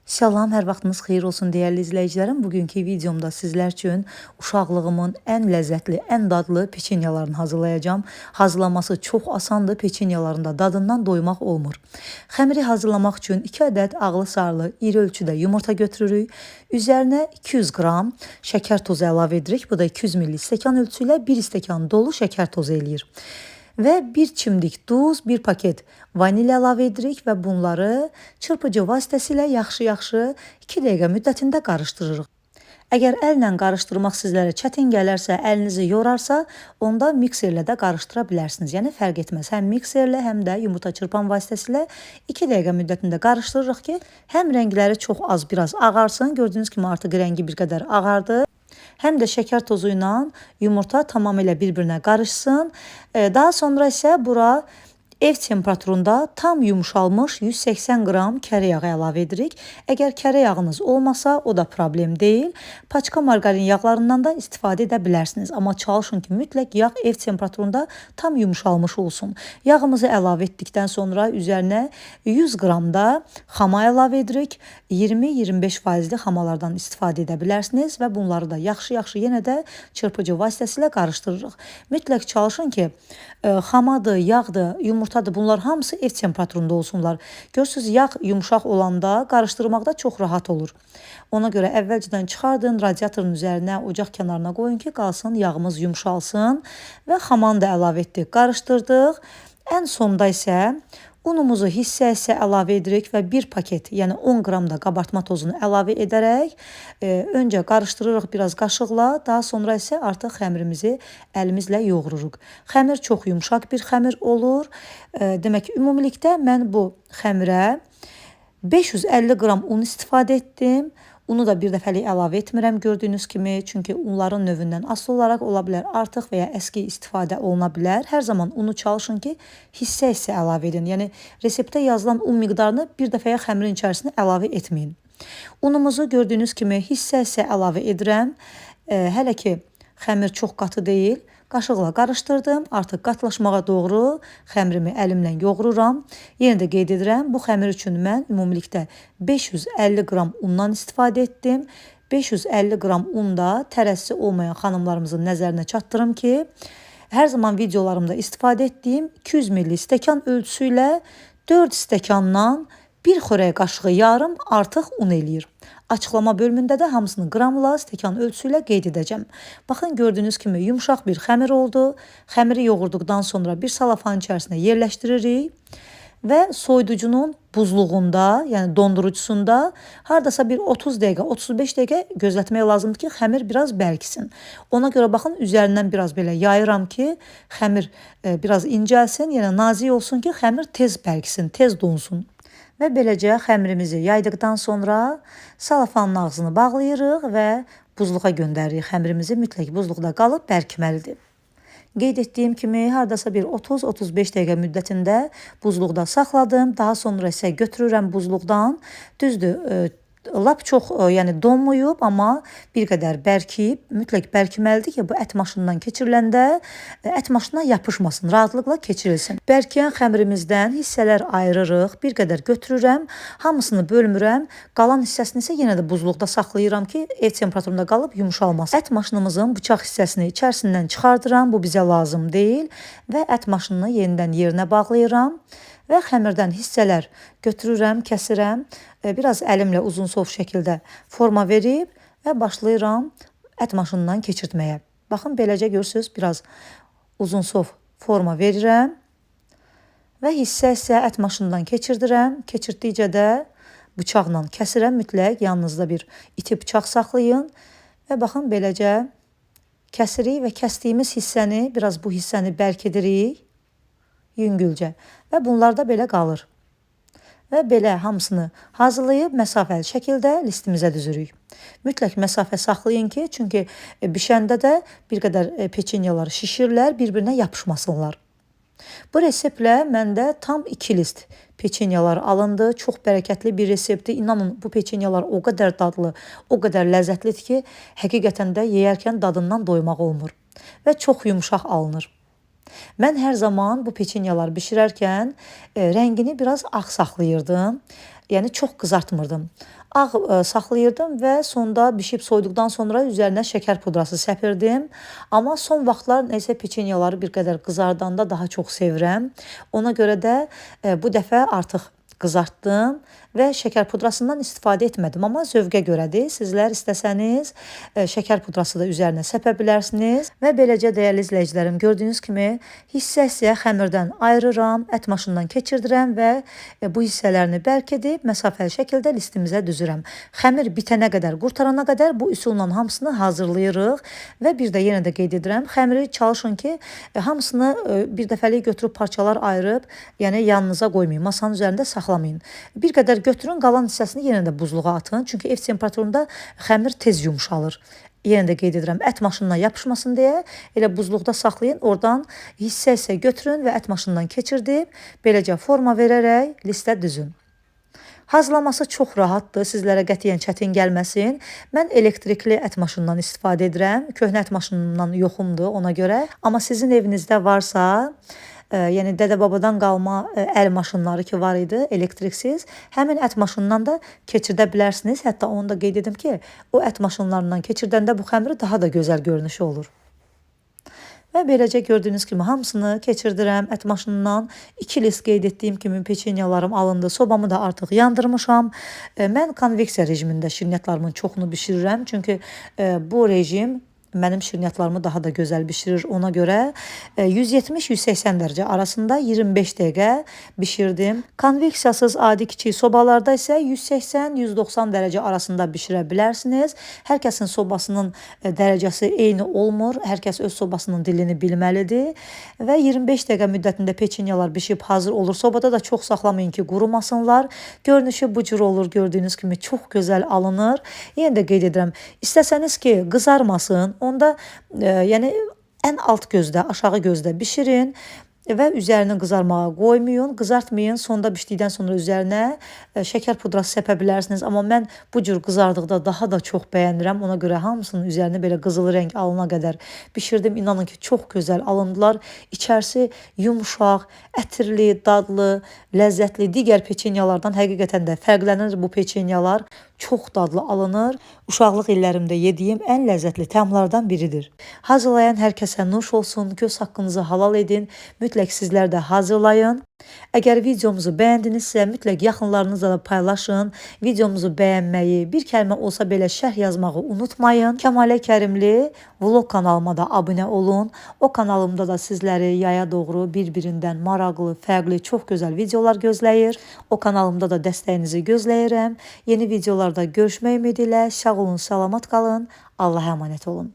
Salam, hər vaxtınız xeyir olsun dəyərli izləyicilərim. Bugünkü videomda sizlər üçün uşaqlığımın ən ləzzətli, ən dadlı peçenyalarını hazırlayacağam. Hazırlaması çox asandır, peçenyaların da dadından doymaq olmur. Xəmiri hazırlamaq üçün 2 ədəd ağlı sarılı iri ölçüdə yumurta götürürük. Üzərinə 200 qram şəkər tozu əlavə edirik. Bu da 200 ml stəkan ölçüsü ilə 1 stəkan dolu şəkər tozu eləyir. Və bir çimdik duz, bir paket vanilya əlavə edirik və bunları çırpıcı vasitəsilə yaxşı-yaxşı 2 dəqiqə müddətində qarışdırırıq. Əgər əllə qarışdırmaq sizlərə çətin gələrsə, əlinizi yorarsa, onda mikserlə də qarışdıra bilərsiniz. Yəni fərq etməz. Həm mikserlə, həm də yumurta çırpan vasitəsilə 2 dəqiqə müddətində qarışdırırıq ki, həm rəngləri çox az biraz ağarsın. Gördüyünüz kimi artıq rəngi bir qədər ağardı. Həm də şəkər tozu ilə yumurta tamamilə bir-birinə qarışsın. Daha sonra isə bura ev temperaturunda tam yumşalmış 180 qram kərə yağı əlavə edirik. Əgər kərə yağınız olmasa, o da problem deyil. Paçka marqarin yağlarından da istifadə edə bilərsiniz. Amma çalışın ki, mütləq yağ ev temperaturunda tam yumşalmış olsun. Yağımızı əlavə etdikdən sonra üzərinə 100 qram da xama əlavə edirik. 20-25 faizli xamalardan istifadə edə bilərsiniz və bunları da yaxşı-yaxşı yenə də çırpıcı vasitəsilə qarışdırırıq. Mütləq çalışın ki, xamadır, yağdır, yumurtadır, bunlar hamısı ev temperaturunda olsunlar. Görürsünüz, yağ yumşaq olanda qarışdırmaqda çox rahat olur. Ona görə əvvəlcədən çıxardın, radiatorun üzərinə, ocaq kənarına qoyun ki, qalsın, yağımız yumşalsın və xamanı da əlavə etdik, qarışdırdıq. Ən sonda isə unumuzu hissə-hissə əlavə edirik və bir paket, yəni 10 qram da qabartma tozunu əlavə edərək öncə qarışdırırıq biraz qaşıqla, daha sonra isə artıq xəmirimizi əlimizlə yoğururuq. Xəmir çox yumşaq bir xəmir olur. Demək, ümumilikdə mən bu xəmirə 550 qram un istifadə etdim. Unu da bir dəfəlik əlavə etmirəm gördüyünüz kimi, çünki unların növündən asılı olaraq ola bilər artıq və ya əski istifadə oluna bilər. Hər zaman unu çalışın ki, hissə-hissə əlavə edin. Yəni reseptdə yazılan un miqdarını bir dəfəyə xəmirin içərisinə əlavə etməyin. Unumuzu gördüyünüz kimi hissə-hissə əlavə edirəm. Hələ ki xəmir çox qatı deyil. Qaşıqla qarışdırdım. Artıq qatlaşmağa doğru xəmirimi əlimlə yoğururam. Yenə də qeyd edirəm, bu xəmir üçün mən ümumilikdə 550 qram undan istifadə etdim. 550 qram un da tərəzisi olmayan xanımlarımızın nəzərinə çatdırım ki, hər zaman videolarımda istifadə etdiyim 200 ml stəkan ölçüsü ilə 4 stəkandan bir xörək qaşığı yarım artıq un eləyir. Açıqlama bölümündə də hamısını qramla, stəkan ölçüsü ilə qeyd edəcəm. Baxın, gördüyünüz kimi yumşaq bir xəmir oldu. Xəmiri yoğurduqdan sonra bir salafanın içərisinə yerləşdiririk və soyuducunun buzluğunda, yəni dondurucusunda hardasa bir 30 dəqiqə, 35 dəqiqə gözlətmək lazımdır ki, xəmir biraz bərksin. Ona görə baxın, üzərindən biraz belə yayıram ki, xəmir biraz incəlsin, yəni nazik olsun ki, xəmir tez bərksin, tez donsun. Və beləcə xəmirimizi yaydıqdan sonra salafanın ağzını bağlayırıq və buzluğa göndəririk. Xəmirimizi mütləq buzluqda qalıb bərkiməlidir. Qeyd etdiyim kimi hardasa bir 30-35 dəqiqə müddətində buzluqda saxladım. Daha sonra isə götürürəm buzluqdan. Düzdür, lap çox, yəni donmayıb, amma bir qədər bərkiyib. Mütləq bərkiməlidir ki, bu ət maşınından keçiriləndə ət maşına yapışmasın, rahatlıqla keçirilsin. Bərkiyən xəmirimizdən hissələr ayırırıq, bir qədər götürürəm, hamısını bölmürəm. Qalan hissəsini isə yenə də buzluqda saxlayıram ki, ev temperaturunda qalıb yumşalmasın. Ət maşınımızın bıçaq hissəsini içərisindən çıxardıram, bu bizə lazım deyil və ət maşınını yenidən yerinə bağlayıram. Və xəmirdən hissələr götürürəm, kəsirəm, biraz əlimlə uzunsov şəkildə forma verib və başlayıram ət maşınından keçirtməyə. Baxın, beləcə görürsünüz, biraz uzunsov forma verirəm və hissə-hissə ət maşınından keçirdirəm. Keçirtdikcə də bıçaqla kəsirəm, mütləq yanınızda bir iti bıçaq saxlayın və baxın, beləcə kəsirik və kəsdiyimiz hissəni, biraz bu hissəni bərkidirik yüngülcə və bunlar da belə qalır. Və belə hamısını hazırlayıb məsafəli şəkildə listimizə düzürük. Mütləq məsafə saxlayın ki, çünki bişəndə də bir qədər peçenyalar şişirlər, bir-birinə yapışmasınlar. Bu reseptlə məndə tam 2 list peçenyalar alındı. Çox bərəkətli bir reseptdir. İnanın, bu peçenyalar o qədər dadlı, o qədər ləzzətlidir ki, həqiqətən də yeyərkən dadından doymaq olmur və çox yumşaq alınır. Mən hər zaman bu peçenyaları bişirərkən rəngini biraz ağ saxlayırdım. Yəni çox qızartmırdım. Ağ saxlayırdım və sonda bişib soyduqdan sonra üzərinə şəkər pudrası səpirdim. Amma son vaxtlar nəysə peçenyaları bir qədər qızardanda daha çox sevirəm. Ona görə də bu dəfə artıq qızartdım və şəkər pudrasından istifadə etmədim. Amma zövqə görədir. Sizlər istəsəniz şəkər pudrası da üzərinə səpə bilərsiniz. Və beləcə dəyərli izləyicilərim, gördüyünüz kimi hissə-hissə xəmirdən ayırıram, ət maşından keçirdirəm və bu hissələrini bərk edib məsafəli şəkildə listimizə düzürəm. Xəmir bitənə qədər, qurtarana qədər bu üsulla hamısını hazırlayırıq və bir də yenə də qeyd edirəm, xəmiri çalışın ki, hamısını bir dəfəlik götürüb parçalar ayırıb, yəni yanınıza qoymayın, masanın üzərində saxlamayın. Bir qədər götürün, qalan hissəsini yenə də buzluğa atın. Çünki ev temperaturunda xəmir tez yumşalır. Yenə də qeyd edirəm, ət maşınına yapışmasın deyə elə buzluqda saxlayın. Oradan hissə-hissə götürün və ət maşınından keçirdib, beləcə forma verərək listə düzün. Hazırlaması çox rahatdır, sizlərə qətiyyən çətin gəlməsin. Mən elektrikli ət maşınından istifadə edirəm. Köhnə ət maşınından yoxumdur ona görə. Amma sizin evinizdə varsa, yəni dədə-babadan qalma əl maşınları ki var idi, elektriksiz, həmin ət maşınından da keçirdə bilərsiniz. Hətta onu da qeyd edim ki, o ət maşınlarından keçirdəndə bu xəmiri daha da gözəl görünüşü olur. Və beləcə gördüyünüz kimi hamısını keçirdirəm ət maşınından. 2 list qeyd etdiyim kimi peçenyalarım alındı. Sobamı da artıq yandırmışam. Mən konveksiya rejimində şirniyyatlarımın çoxunu bişirirəm. Çünki bu rejim mənim şirniyyatlarımı daha da gözəl bişirir. Ona görə 170-180 dərəcə arasında 25 dəqiqə bişirdim. Konveksiyasız adi kiçik sobalarda isə 180-190 dərəcə arasında bişirə bilərsiniz. Hər kəsin sobasının dərəcəsi eyni olmur. Hər kəs öz sobasının dilini bilməlidir. Və 25 dəqiqə müddətində peçenyalar bişib hazır olur. Sobada da çox saxlamayın ki, qurumasınlar. Görünüşü bu cür olur. Gördüyünüz kimi çox gözəl alınır. Yenə də qeyd edirəm, istəsəniz ki, qızarmasın, onda yəni ən alt gözdə, aşağı gözdə bişirin və üzərini qızarmağa qoymayın, qızartmayın. Sonda bişdikdən sonra üzərinə şəkər pudrası səpə bilərsiniz. Amma mən bu cür qızardıqda daha da çox bəyənirəm. Ona görə hamısının üzərini belə qızılı rəng alana qədər bişirdim. İnanın ki, çox gözəl alındılar. İçərisi yumşaq, ətirli, dadlı, ləzzətli. Digər peçenyalardan həqiqətən də fərqlənir bu peçenyalar. Çox dadlı alınır. Uşaqlıq illərimdə yediyim ən ləzzətli təamlardan biridir. Hazırlayan hər kəsə nuş olsun. Göz haqqınızı halal edin. Mütləq sizlər də hazırlayın. Əgər videomuzu bəyəndinizsə, mütləq yaxınlarınızla da paylaşın. Videomuzu bəyənməyi, bir kəlmə olsa belə şərh yazmağı unutmayın. Kəmalə Kərimli vlog kanalıma da abunə olun. O kanalımda da sizləri yaya doğru bir-birindən maraqlı, fərqli, çox gözəl videolar gözləyir. O kanalımda da dəstəyinizi gözləyirəm. Yeni videolarda görüşmək ümidi ilə sağ olun, salamat qalın. Allah'a əmanət olun.